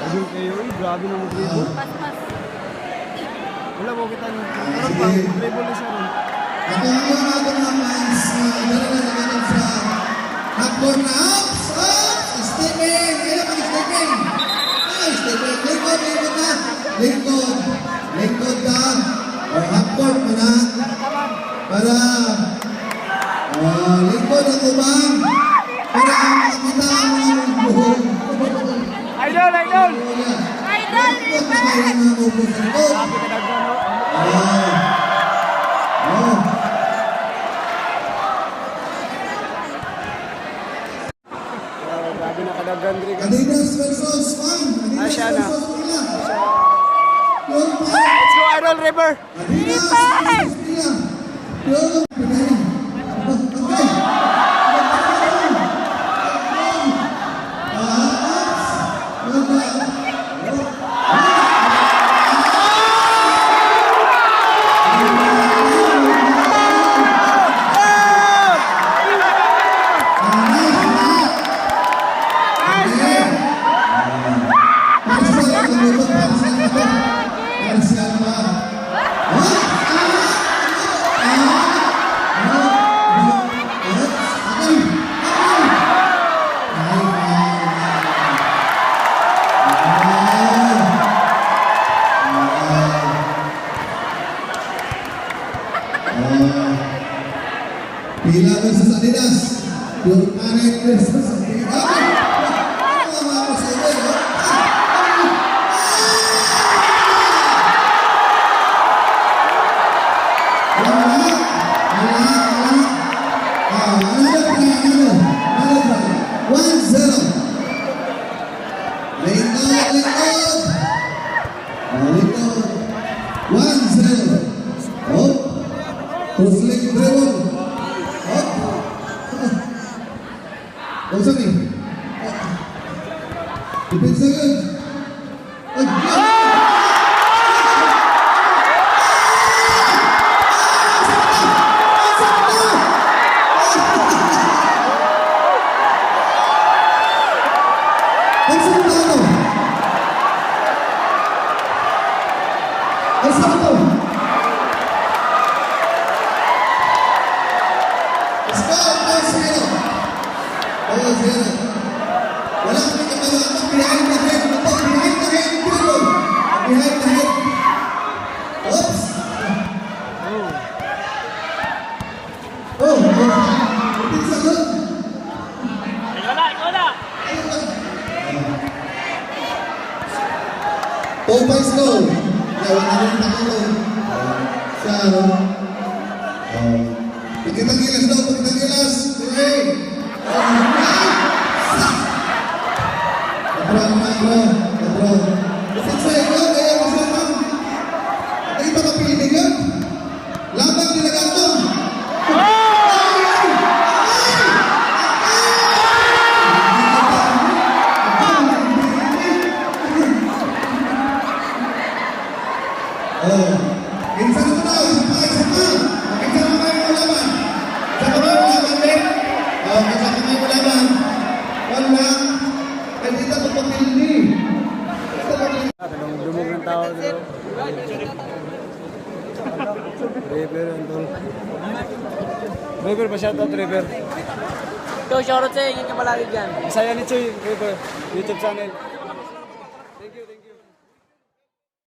Ayun kayo, eh. Grabe na mo-dribble. Pas, pas. Wala mo kita nung karon pa, dribble na siya ron. Ito ang yung ating mga fans na dala na naman sa hardcore na ups, ups, stepping. Ayun ang stepping. Ay, stepping. Lingkod, lingkod na. Lingkod. Lingkod ka. O hardcore mo na. Para oh, lingkod ang ubang. Para ang makita ang mga buhok. Idol, idol! Idol, Lingkod na kayo ng mga buhok sa likod. Grabe ka daghan, no? Oh. Oh. Wow, grabe na kadaghan diri. Adidas versus Fun. Ah, Adidas siya na. versus Pila. Pure Fun. Let's go, Idol River! Adidas versus Pila. Pure Pinay. Okay. Ah, ups. Pila versus Adidas. Pure Panic versus Adidas. Ano ang mga posible, no? Wala, wala, wala. Ah, another try, another. Another try. 1-0. Lingkod, lingkod. Oh, lingkod. 1-0. Oh. Tusling dribble. Oh. Oh, sorry. Oh. Depensa yun. Ay, ah! Ang sarap na ano? Ang sarap to. Score, 4-0. 4-0. Wala kami kabalo. Ang behind the head. Ito, behind the head. Dribble. Behind the head. Oops. Oh, oh. Hindi sa doon. Ikaw na, ikaw na. 2 points go. Wala na rin ako. Siya, ano? Oh. Pagkitang gilas daw, pagkitang gilas. Three. Oh, nine. Six. Lebron, Lebron, Lebron. Kasi sa inyo, kaya mo siya ma'am. At iba ka piliin yun. Labang nilaganto. Ay! Ay! Oh. Kinsa na to? Isa pa, isa pa. Kinsa na kayo mo laban? Sa pa kayo mo laban, Ben? Oh, kinsa pa kayo mo laban? Wala. Ay, dito ko papili. Dito papili. Dumog ng tao dito. River, Antol. River pa shoutout, River. Ikaw, shoutout sa'yo. Ingat ka palagi dyan. Masaya ni Choy, River. YouTube channel. Thank you, thank you.